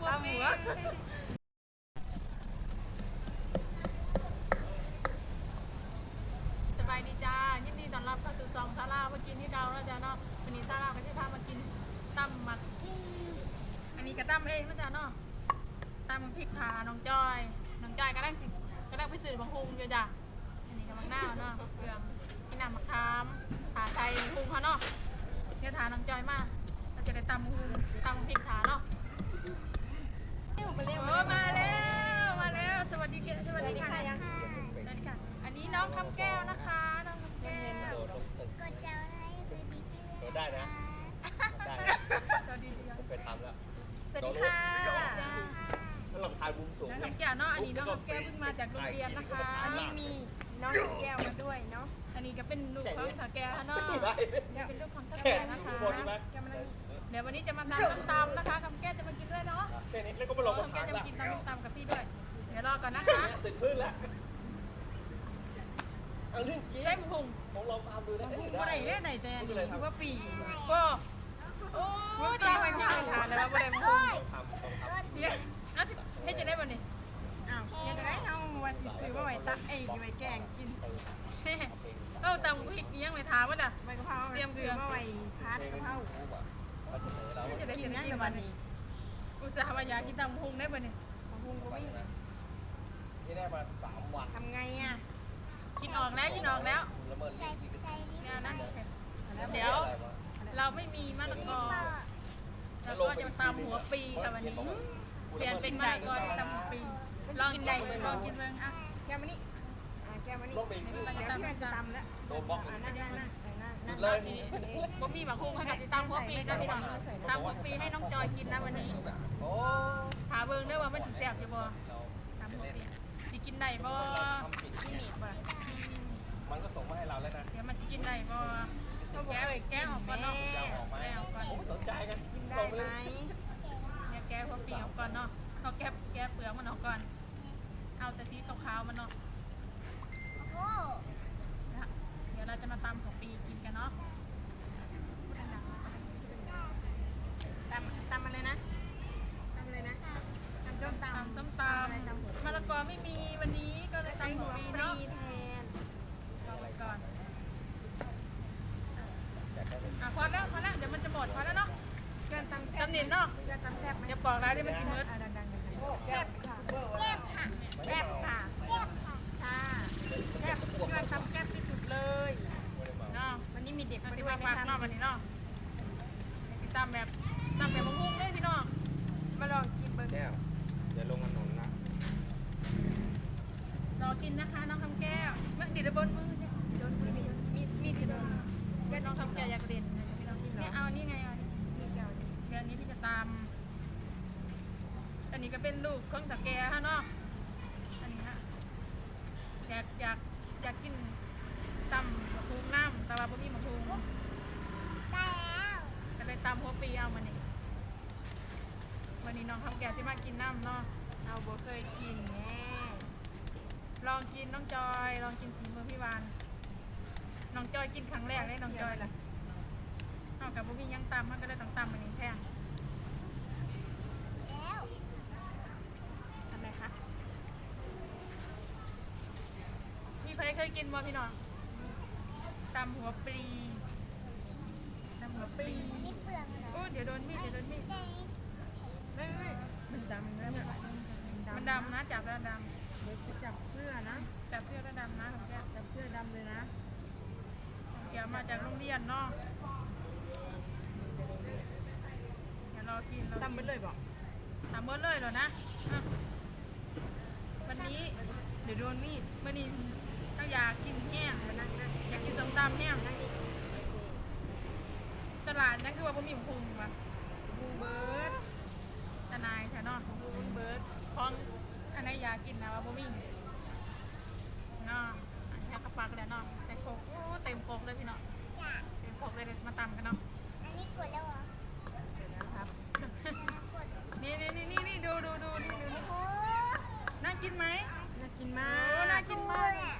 ຫົວປີ. ສະບາຍດີຈ້າ ຍິນດີຕ້ອນຮັບເຂົ້າສູ່ຊ່ອງສາລາມາກິນຄືເກົ່າເນາະຈ້າເນາະ. ມື້ນີ້ສາລາກໍຊິພາມາກິນຕຳໝາກຫຸ່ງ ອັນນີ້ກໍຕຳເອງເນາະຈ້າເນາະ. ຕຳໝາກພິກຖ້ານ້ອງຈອຍ ນ້ອງຈອຍກຳລັງຊິ ກຳລັງໄປຊື້ໝາກຫຸ່ງຢູ່ຈ້າ. ອັນນີ້ກໍໝາກນາວເນາະ ເຄື່ອງ ມີນ້ຳໝາກຂາມ ຖ້າໃສ່ໝາກຫຸ່ງເຮົາເນາະ. ດຽວຖ້ານ້ອງຈອຍມາ ເຮົາຈະໄດ້ຕຳໝາກຫຸ່ງ ຕຳໝາກພິກຖ້າເນາະ. ໂອ້ ມາແລ້ວ ມາແລ້ວ ສະຫວັດດີ ສະຫວັດດີຄ່ະ ສະຫວັດດີຄ່ະ. ອັນນີ້ນ້ອງຄຳແກ້ວນະຄະ ນ້ອງຄຳແກ້ວ ໄດ້ນະ ໄດ້ ສະຫວັດດີ ເຄີຍທຳແລ້ວ. ສະຫວັດດີຄ່ະ ລອງຖ່າຍມຸມສູງ ນ້ອງຄຳແກ້ວເນາະ. ອັນນີ້ນ້ອງຄຳແກ້ວເພິ່ງມາຈາກໂຮງຮຽນນະຄະ. ອັນນີ້ມີນ້ອງຄຳແກ້ວມາດ້ວຍເນາະ. ອັນນີ້ກໍເປັນລູກຂອງເຖົ້າແກ່ເຮົາເນາະ ເປັນລູກຂອງເຖົ້າແກ່ນະຄະ. ດຽວວັນນີ້ຈະມາຕຳສົ້ມຕຳນະຄະ ຄຳແກ້ວຈະມາກິນດ້ວຍເນາະ. ຄຳແກ້ວຈະມາກິນຕຳສົ້ມຕຳກັບພີ່ດ້ວຍ. ດຽວລໍກ່ອນນະຄະ ຕື່ນພື້ນແລ້ວ. ເອົາເລື່ອງຈິງ ໃສ່ໝາກຫຸ່ງ ຂອງລອງທຳດູນະ. ໝາກຫຸ່ງບໍ່ໄດ້ເດ້ ໄດ້ແຕ່ອັນນີ້ ຫົວປີ. ໂອ້ ໂອ້ຍ ຕາຍ ໄປທານແລ້ວວ່າບໍ່ໄດ້ໝາກຫຸ່ງ. ເຮັດຈັ່ງໃດບັດນີ້? ອ້າວ ເຮັດຈັ່ງໃດ? ເຮົາວ່າຊິຊື້ມາໄວ້ຕຳ ເອີ ໄວ້ແກງກິນ. ເອີ ຕຳພິກອີ່ຫຍັງໄວ້ຖ້າເບິດນະ ໃບກະເພົາ ຕຽມເຄື່ອງ ຊື້ມາໄວ້ຜັດກະເພົາ. ກິນຫຍັງລະບັດນີ້? ອຸດສ່າວ່າຢາກກິນຕຳບັກຫຸ່ງໄດ໋ບັດນີ້. ບັກຫຸ່ງບໍ່ມີ ນີ້ໄດ້ມາສາມວັນ ທຳໄງອະ? ຄິດອອກແລ້ວ ຄິດອອກແລ້ວ ລະເມີດລິຂະສິດ ແນວນັ້ນ. ດຽວ ເຮົາໄມ່ມີມະລະກອ ເຮົາກໍຈະຕຳຫົວປີຄ່ະວັນນີ້. ປ່ຽນເປັນມະລະກອ ຈະຕຳຫົວປີ. ລອງກິນເບິ່ງ ລອງກິນເບິ່ງ. ອ່ະ ແກ້ວມານີ້ ອ່າ ແກ້ວມານີ້ ດຽວພີ່ແອນຈະຕຳແລ້ວ. ໂດນບລັອກ ອ່າ ນັ່ງ ນັ່ງ ນັ່ງ ນັ່ງ ເຮົາຊິບໍ່ມີບັກຫຸ່ງ ເຮົາກໍຊິຕຳຫົວປີເນາະພີ່ນ້ອງ. ຕຳຫົວປີໃຫ້ນ້ອງຈອຍກິນນະວັນນີ້. ໂອ້ ຖ້າເບິ່ງເດີວ່າມັນຊິແຊບຢູ່ບໍ່ ຕຳຫົວປີ. ຊິກິນໄດ້ບໍ່? ມີມີດບໍ່? ມັນກໍສົ່ງມາໃຫ້ເຮົາແລ້ວນະ. ດຽວມັນຊິກິນໄດ້ບໍ່? ແກະ ແກະອອກກ່ອນເນາະ. ແກະອອກກ່ອນ. ໂອ້ ສົນໃຈກັນ ກິນໄດ້ໄໝ? ດຽວແກະຫົວປີອອກກ່ອນເນາະ. ເຮົາແກະ ແກະເປືອກມັນອອກກ່ອນ. ເອົາແຕ່ສີຂາວໆມັນເນາະ. ໂອ້ ດຽວເຮົາຈະມາຕຳຫົວປີກິນກັນເນາະ. ຕຳ ຕຳມາເລີຍນະ ຕຳມາເລີຍນະ. ຕຳສົ້ມຕຳ ຕຳສົ້ມຕຳ. ມະລະກອໄມ່ມີ ວັນນີ້ກໍເລີຍຕຳຫົວປີເນາະ. ຕຳຫົວປີແທນ. ລອງໄວ້ກ່ອນ. ອ່ະ ພໍແລ້ວ ພໍແລ້ວ ດຽວມັນຈະໝົດ. ພໍແລ້ວເນາະ. ເພື່ອນຕຳແຊບ ຕຳເນັ້ນເນາະ. ເພື່ອນຕຳແຊບໄໝ? ຢ່າປອກຫຼາຍເດີ ມັນຊິໝົດ. ອ່າ ດັງໆ ແຊບ ແຊບຄ່ະ ແຊບຄ່ະ ແຊບຄ່ະ ຄ່ະ ແຊບ ເພື່ອນຕຳແຊບທີ່ສຸດເລີຍເນາະ. ວັນນີ້ມີເດັກມາດ້ວຍ ເຮົາຊິມາໝັກເນາະ ວັນນີ້ເນາະ. ຊິຕຳແບບ ຕຳແບບບັກຫຸ່ງເລີຍພີ່ນ້ອງ. ມາລອງກິນເບິ່ງ. ແກ້ວ ຢ່າລົງຖະໜົນນະ. ລໍກິນນະຄະ ນ້ອງຄຳແກ້ວ. ມັນຕິດລະບົນມື ຕິດລະບົນມື ມີດ ມີດຕິດລະບົນມື. ນ້ອງຄຳແກ້ວຢາກເຫຼັ້ນນະພີ່ນ້ອງ. ນີ້ ເອົານີ້ໄງ ເອົານີ້ ນີ້ແກ້ວນີ້. ດຽວນີ້ພີ່ຈະຕຳ. ອັນນີ້ກໍເປັນລູກຂອງເຖົ້າແກ່ເຮົາເນາະ. ອັນນີ້ນະ ຢາກ ຢາກ ຢາກກິນຕຳບັກຫຸ່ງນຳ ແຕ່ວ່າບໍ່ມີບັກຫຸ່ງ ແຕ່ກໍເລີຍຕຳຫົວປີເອົາມື້ນີ້. ມື້ນີ້ນ້ອງຄຳແກ້ວຊິມາກິນນຳເນາະ. ເຮົາບໍ່ເຄີຍກິນແນ່. ລອງກິນ ນ້ອງຈອຍ ລອງກິນຝີມືພີ່ວານ. ນ້ອງຈອຍກິນຄັ້ງແລກເດ້ ນ້ອງຈອຍ. ເຮົາກໍບໍ່ມີຫຍັງຕຳ ເຮົາກໍເລີຍຕ້ອງຕຳອັນນີ້ແທນ. ແລ້ວ ທຳໄມຄະ? ມີໃຜເຄີຍກິນບໍ່ພີ່ນ້ອງ? ຕຳຫົວປີ ຕຳຫົວປີ. ໂອ້ ດຽວໂດນມີດ ດຽວໂດນມີດ. ໄມ່ ໄມ່ ມັນດຳນະ ມັນດຳນະ ຈັບແລ້ວດຳ. ດຽວຊິຈັບເສື້ອນະ ຈັບເສື້ອແລ້ວດຳນະ ຈັບເສື້ອດຳເລີຍນະ. ແກມາຈາກໂຮງຮຽນເນາະ. ດຽວລໍກິນ ລໍກິນ. ຕຳເບິດເລີຍບໍ່? ຕຳເບິດເລີຍແລ້ວນະ. ອ່ະ ວັນນີ້ ດຽວໂດນມີດ. ມື້ນີ້ທັງຢາກກິນແຮງ ຢາກກິນສົ້ມຕຳແຮງ. ຕະຫຼາດຍັງຄືວ່າບໍ່ມີບັກຫຸ່ງຫວາ? ບັກຫຸ່ງເບິດ. ຕາໜ່າຍແທ້ເນາະ ບັກຫຸ່ງເບິດ. ຂອງອັນໃດຢາກກິນນະວ່າບໍ່ມີເນາະ. ອັນນີ້ເຮົາກໍປັກແລ້ວເນາະ ໃສ່ຄົກ. ໂອ້ ເຕັມຄົກເລີຍພີ່ນ້ອງ. ເຕັມຄົກເລີຍ ດຽວຊິມາຕຳກັນເນາະ. ອັນນີ້ກົດແລ້ວເຫວາ? ກົດແລ້ວຄັບ. ນີ້ໆໆໆ ດູໆໆ ນີ້ດູໆ. ໂອ້ໂຫ ໜ້າກິນໄໝ? ໜ້າກິນມາກ. ໂອ້ ໜ້າກິນມາກ.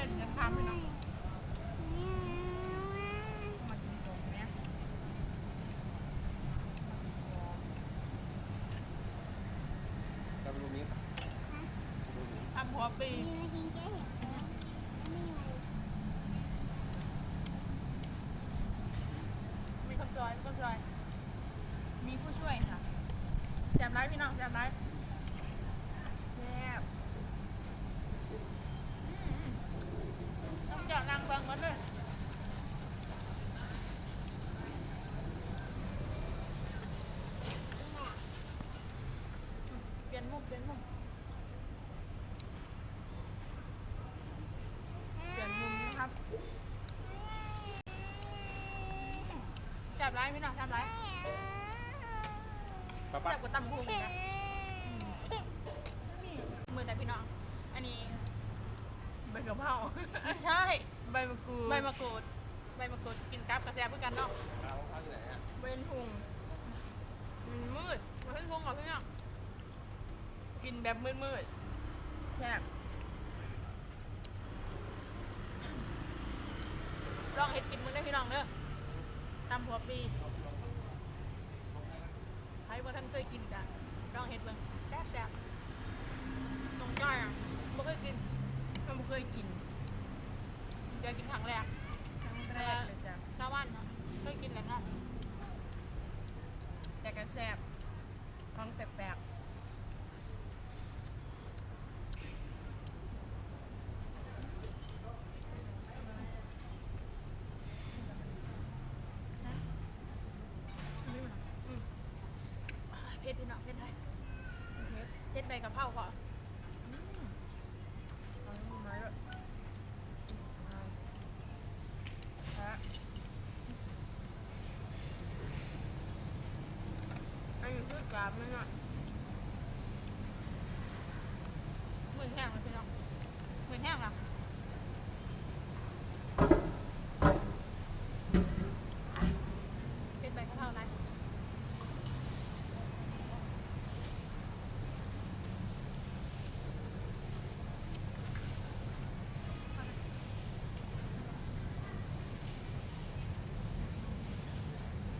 ເປັນຫຍັງຖາມພີ່ນ້ອງ ມາກິນຂອງແມ່ ກັບລູກນີ້ ຕຳຫົວປີ ມີຄົນຊ່ອຍ ມີຄົນຊ່ອຍ ມີຜູ້ຊ່ວຍຄ່ະ ແຊບຫຼາຍພີ່ນ້ອງ ແຊບຫຼາຍ ແຊບ ອືມໆ ຕ້ອງຈອດນັ່ງເບິ່ງໝົດເລີຍ ປ່ຽນມຸມ ປ່ຽນມຸມ. ເປັນມຸມຄັບ ແຊບຫຼາຍພີ່ນ້ອງ ແຊບຫຼາຍ ປະປະ ແຊບກວ່າຕຳບັກຫຸ່ງອີກນະ ມື້ໃດພີ່ນ້ອງ ອັນນີ້ ໃບກະເພົາ ບໍ່ໃຊ່ ໃບມະກູດ ໃບມະກູດ ໃບມະກູດກິນກັບກະແຊບຄືກັນເນາະ ເອົາ ເອົາຢູ່ໃນ ໃບຫຸ່ງ ມັນມືດ ບໍ່ເຫັນຫຸ່ງເອົາພີ່ນ້ອງ. ກິນແບບມືດໆ ແຊບ ລອງເຮັດກິນເບິ່ງເດີພີ່ນ້ອງເດີ ຕຳຫົວປີ ໃຜບໍ່ທັນເຄີຍກິນກະລອງເຮັດເບິ່ງ ແຊບໆ ນ້ອງຈ້ອຍອະ ບໍ່ເຄີຍກິນ ເຮົາບໍ່ເຄີຍກິນ ເທື່ອກິນຄັ້ງແລກ ຄັ້ງແລກເລີຍຈ້ະ ຊາວບ້ານເນາະ ເຄີຍກິນແລ້ວເນາະ ແຕ່ກະແຊບ ຂອງແປກໆ ເຜັດພີ່ນ້ອງ ເຜັດໄດ໋ ເຜັດ ເຜັດໃບກະເພົາພໍ ອືມ ເອົາໜໍ່ໄມ້ດ້ວຍ ອ່າ ແຊບ ອັນນີ້ຄືກາບມັນເນາະ ມື່ນແຮງເລີຍພີ່ນ້ອງ ມື່ນແຮງລະ ເຜັດໃບກະເພົາຫຼາຍ.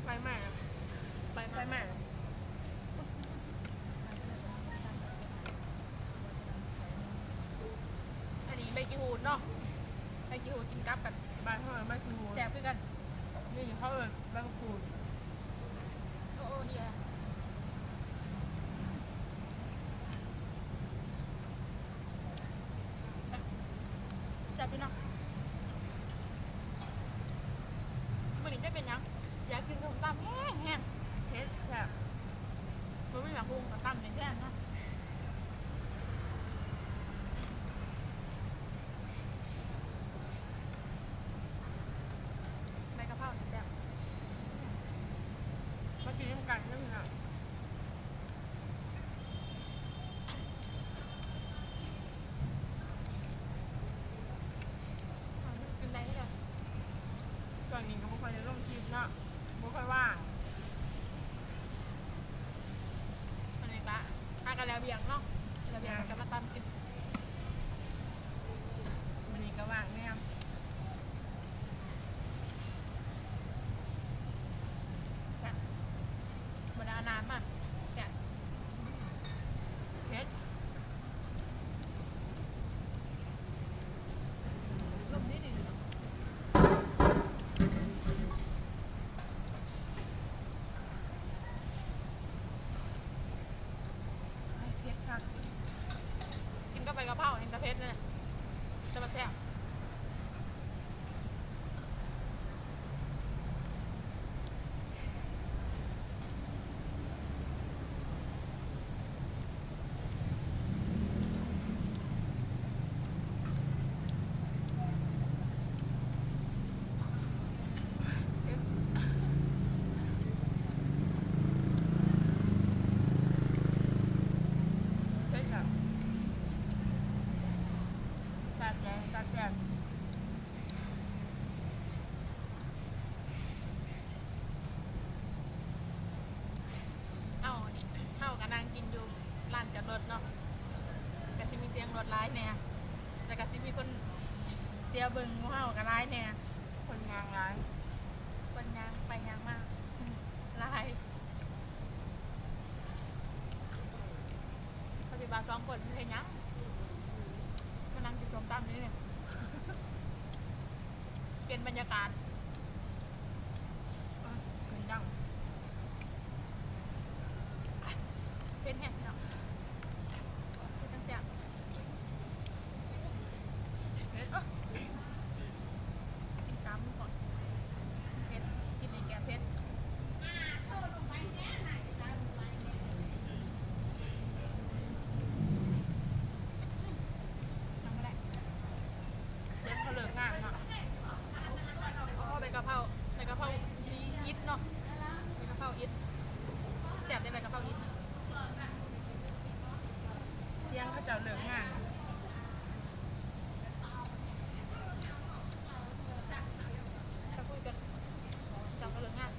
ໄຟໄໝ້ ໄຟໄໝ້ ໄຟໄໝ້ ອັນນີ້ໃບກີ່ຫູດເນາະ ໃບກີ່ຫູດກິນກັບກັນ ບ້ານເຮົາເອີ້ນໃບຂີ້ຫູດ ແຊບຄືກັນ ນີ້ເຂົາເອີ້ນໃບມະກູດ. ໂອ້ ໂອ້ ເຮຍ ແຊບ ພີ່ນ້ອງ ມື້ນີ້ຈະເປັນຫຍັງ ຢາກກິນສົ້ມຕຳແຮງໆ ເຜັດແຊບ ບໍ່ມີໝາກຫຸ່ງກະຕຳນີ້ແຊບເນາະ. ໃບກະເພົານີ້ແຊບ ມາກິນນຳກັນເດີພີ່ນ້ອງ ກິນໄດ້ຄືກັນ ຊ່ວງນີ້ກະບໍ່ຄ່ອຍໄດ້ລົງຄລິບເນາະ ບໍ່ຄ່ອຍວ່າງ ອັນນີ້ກະຫາກະແລ້ວວຽກເນາະ ແລ້ວວຽກກະມາຕຳກິນ ມື້ນີ້ກະວ່າງແນວ ແຊບ ບໍ່ໄດ້ເອົານ້ຳມາ ແຊບ ເຜັດ ລົມດີໆ ເຜັດຄັກ ກິນກັບໃບກະເພົາແຮ່ງກະເຜັດເລີຍ ແຕ່ວ່າແຊບ. ເຜັດແຊບ ຕາແດງ ຕາແຊບ. ເອົາ ນີ້ ເຮົາກະນັ່ງກິນຢູ່ລານຈອດລົດເນາະ ກະຊິມີສຽງລົດຫຼາຍແດ່ ແລ້ວກະຊິມີຄົນ ເບິ່ງໝູ່ເຮົາກໍຫຼາຍແດ່ ຄົນຍ່າງຫຼາຍ ຄົນຍ່າງໄປຍ່າງມາຫຼາຍ. ເຂົາຊິວ່າສອງຄົນເຮັດຫຍັງ ມານັ່ງກິນສົ້ມຕຳຢູ່ນີ້ ປ່ຽນບັນຍາກາດ. ເອີ ເປັນຫຍັງ ເຜັດແຮງເນາະ ເຜັດແຮງແຊບ ເຜັດ ເອີ ກິນຕຳກ່ອນ ເຜັດ ກິນໃຫ້ແກ້ເຜັດ ຍັງບໍ່ໄດ້. ເພິ່ນເຂົາເລີກງານເນາະ ເພາະວ່າໃບກະເພົາ ໃບກະເພົາຊິອິດເນາະ ໃບກະເພົາອິດ ແຊບເດ້ໃບກະເພົາອິດ. ສຽງເຂົາເຈົ້າເລີກງານ ເຂົາເຈົ້າເລີກງານ.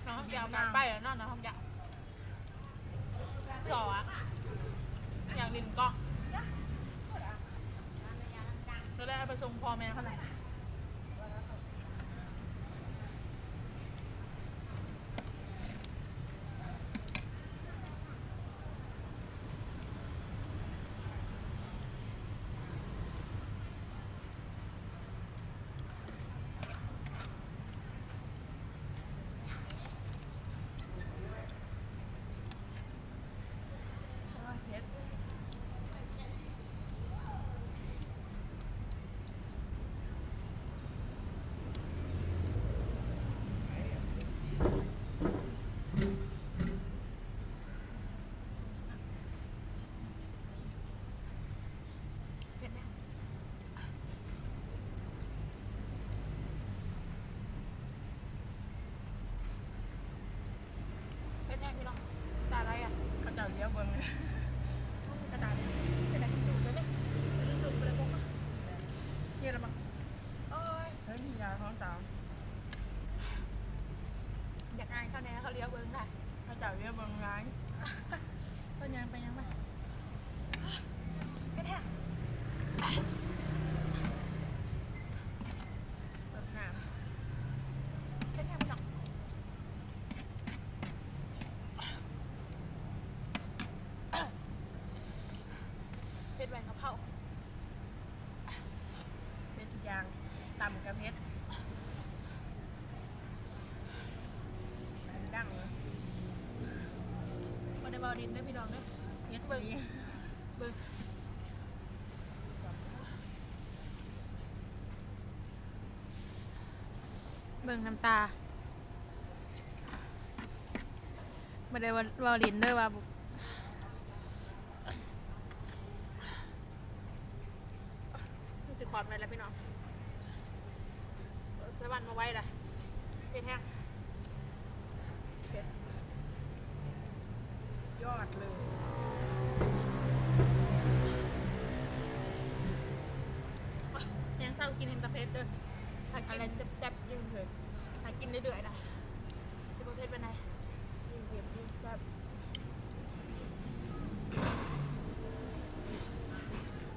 ນ້ອງຫອມແກ້ວກັດໄປແລ້ວເນາະ ນ້ອງຫອມແກ້ວ ຊໍ້ອະ ຢາກຫຼິ້ນກ້ອງ ກໍເລີຍເອົາໄປສົ່ງພໍ່ແມ່ເຂົານະ. ໂອ້ຍ ເຜັດ ເຜັດແຮງ. ເຮັດຫຍັງພີ່ນ້ອງ? ຕາໄຫຼອະ. ເຂົາເຈົ້າຫຼຽວເບິ່ງ ກະດາດ ເປັນຫຍັງຄືສູງເລີຍເດ້ ຄືສູງໄປເລີຍບໍ່? ເຍອະລະມັງ. ໂອ້ຍ ເຮີ້ຍ ມີຢາຂອງຕາ ຢາກອາຍເຂົາແດ່ ເຂົາຫຼຽວເບິ່ງໄດ໋. ເຂົາເຈົ້າລຽວເບິ່ງຫຼາຍ ເພິ່ນຍ່າງໄປຍ່າງມາ ເຮັດແທ້ ສົດນ້ຳ ເຮັດແທ້ພີ່ນ້ອງ ເຮັດໃບກະເພົາ. ເຮັດທຸກຢ່າງ ຕຳກະເຜັດ ດັງເລີຍ ບໍ່ໄດ້ເວົ້າຫຼິ້ນເດີພີ່ນ້ອງເດີ ເຮັດເບິ່ງ ເບິ່ງ ເບິ່ງນ້ຳຕາ. ບໍ່ໄດ້ເວົ້າ ເວົ້າຫຼິ້ນເດີວ່າ ຄືຊິຄອດໄວ້ແລ້ວພີ່ນ້ອງ ສະຫວັນມາໄວລະ ເປັນແຮງ ເປັນຍອດເລີຍ ແຮງເຊົາກິນແຮງຕະເຜັດເດີ ຖ້າກິນ ແຊບໆ ຍິ່ງເຜັດ ຖ້າກິນເລື້ອຍໆ ນະ ຊິບໍ່ເຜັດປານໃດ ຍິ່ງເຜັດຍິ່ງແຊບ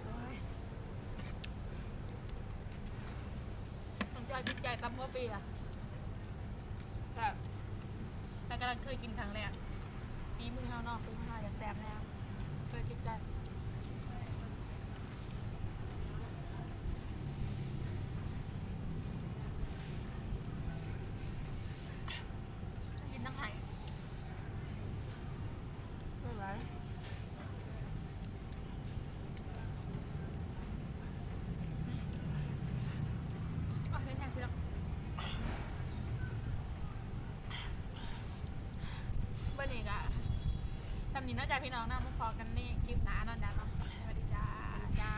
ໂອ້ຍ ນ້ອງຈ້ອຍຕິດໃຈຕຳຫົວປີລະ ແຊບ ແຕ່ກະເຄີຍກິນຄັ້ງແລກ ຝີມືເຮົາເນາະ ຝີມືເຮົາຢາກແຊບແນ່ ເຄີຍຕິດໃຈ. ກິນນ້ຳໄຫ ບໍ່ໄຫວ ໂອ້ຍ ເປັນຫຍັງຄືແບບ ມື້ນີ້ກະຊ່ຳນີ້ເນາະຈ້າພີ່ນ້ອງເນາະ ມາພໍ້ກັນໃນຄລິບໜ້າເນາະຈ້າເນາະ ສະຫວັດດີຈ້າ ສະຫວັດດີຈ້າ.